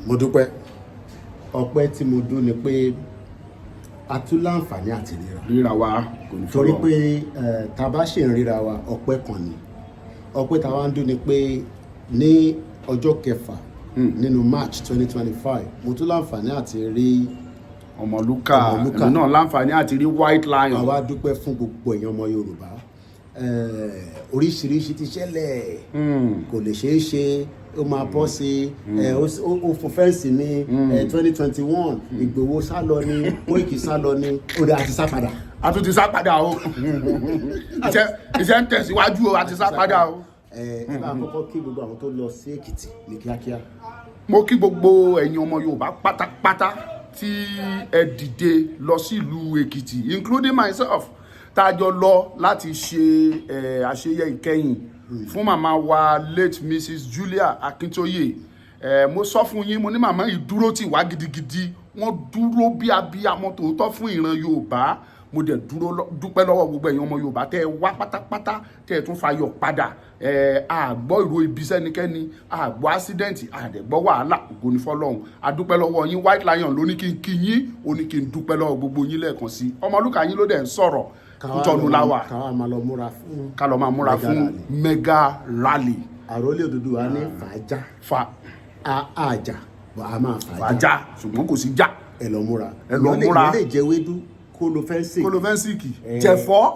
Mo dúpẹ́. Ọpẹ́ tí mo dún ni pé a tún láǹfààní àti ríra. Ríra wa kò ní Torí fọlọ́. pé tá a bá ṣì ń ríra wa, ọpẹ́ kan ni. Ọpẹ́ tá a wá ń dún ni pé ní ọjọ́ 6 nínú March 2025, mo tún láǹfààní àti rí Ọmọlúkà. Ọmọlúkà. Èmi náà láǹfààní àti rí White Lion. Àwa dúpẹ́ fún gbogbo èèyàn ọmọ Yorùbá. Oríṣiríṣi ti ṣẹlẹ̀, kò lè ṣeé ṣe, ó máa bọ́ sí i, ó fún fence ní 2021, Ìgbòho sá lọ ní, Kóìkì sá lọ ní, ó dé àti sá padà. A tún ti sá padà o. Iṣẹ́ ń tẹ̀síwájú o, a ti sá padà o. Ẹ bá kọ́kọ́ kí gbogbo àwọn tó lọ sí Èkìtì ní kíákíá. Mo kí gbogbo ẹ̀yin ọmọ Yorùbá pátápátá tí ẹ dìde lọ sí ìlú Èkìtì, including myself, tá a jọ lọ láti ṣe àṣeyẹ ìkẹyìn fún màmá wa, late Mrs Julia Akintoye. Mo sọ fún yín, mo ní màmá yìí dúró tì wá gidigidi. Wọ́n dúró bí abiyamọ tòótọ́ fún ìran Yorùbá. Mo dẹ̀ dúró dúpẹ́ lọ́wọ́ gbogbo ẹ̀yin ọmọ Yorùbá tẹ́ ẹ wá pátápátá, tẹ́ ẹ tún fayọ̀ padà. A gbọ́ ìró ibi sẹ́nikẹ́ni, a gbọ́ accident, a dẹ̀ gbọ́ wàhálà. Ògo ni fọ́lọ́run. A dúpẹ́ lọ́wọ́ yín. White Lion ló ní kí n kí yín, ó ní kí n dúpẹ́ lọ́wọ́ gbogbo yín lẹ́ẹ̀kan sí. Ọmọlúkà yín ló dẹ̀ ń sọ̀rọ̀. Kútọ́nu láwà. Káwa máa lọ múra fún Ká lọ máa múra mega fún rally. Mega rally. Àròlé Odùduwà ní fàájà. Fa A àjà bọ̀, a máa fàájà. Fàájà, ṣùgbọ́n kò sí já. Ẹ lọ múra. Ẹ lọ múra. Ìyẹn lè jẹ ewédú, kó lo fencing. Kó lo fencing, jẹ̀fọ́.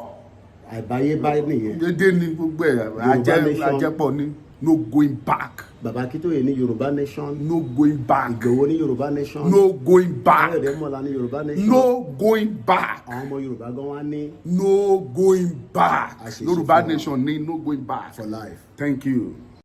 Àìbáyébá nìyẹn. Dédé ni gbogbo ẹ̀ ajẹ́. Nation. Ajẹ́pọ̀ ni, no going back. Bàbá Akíntóyè ní Yorùbá nation. No going back. Ìgbòho ní Yorùbá nation. No going back. Káyọ̀dé Mọ̀lá ní Yorùbá nation. No going back. Àwọn ọmọ Yorùbá gan wá ní No going back. Àṣeṣe Yorùbá fún wa. nation ní no going back. For life. Thank you.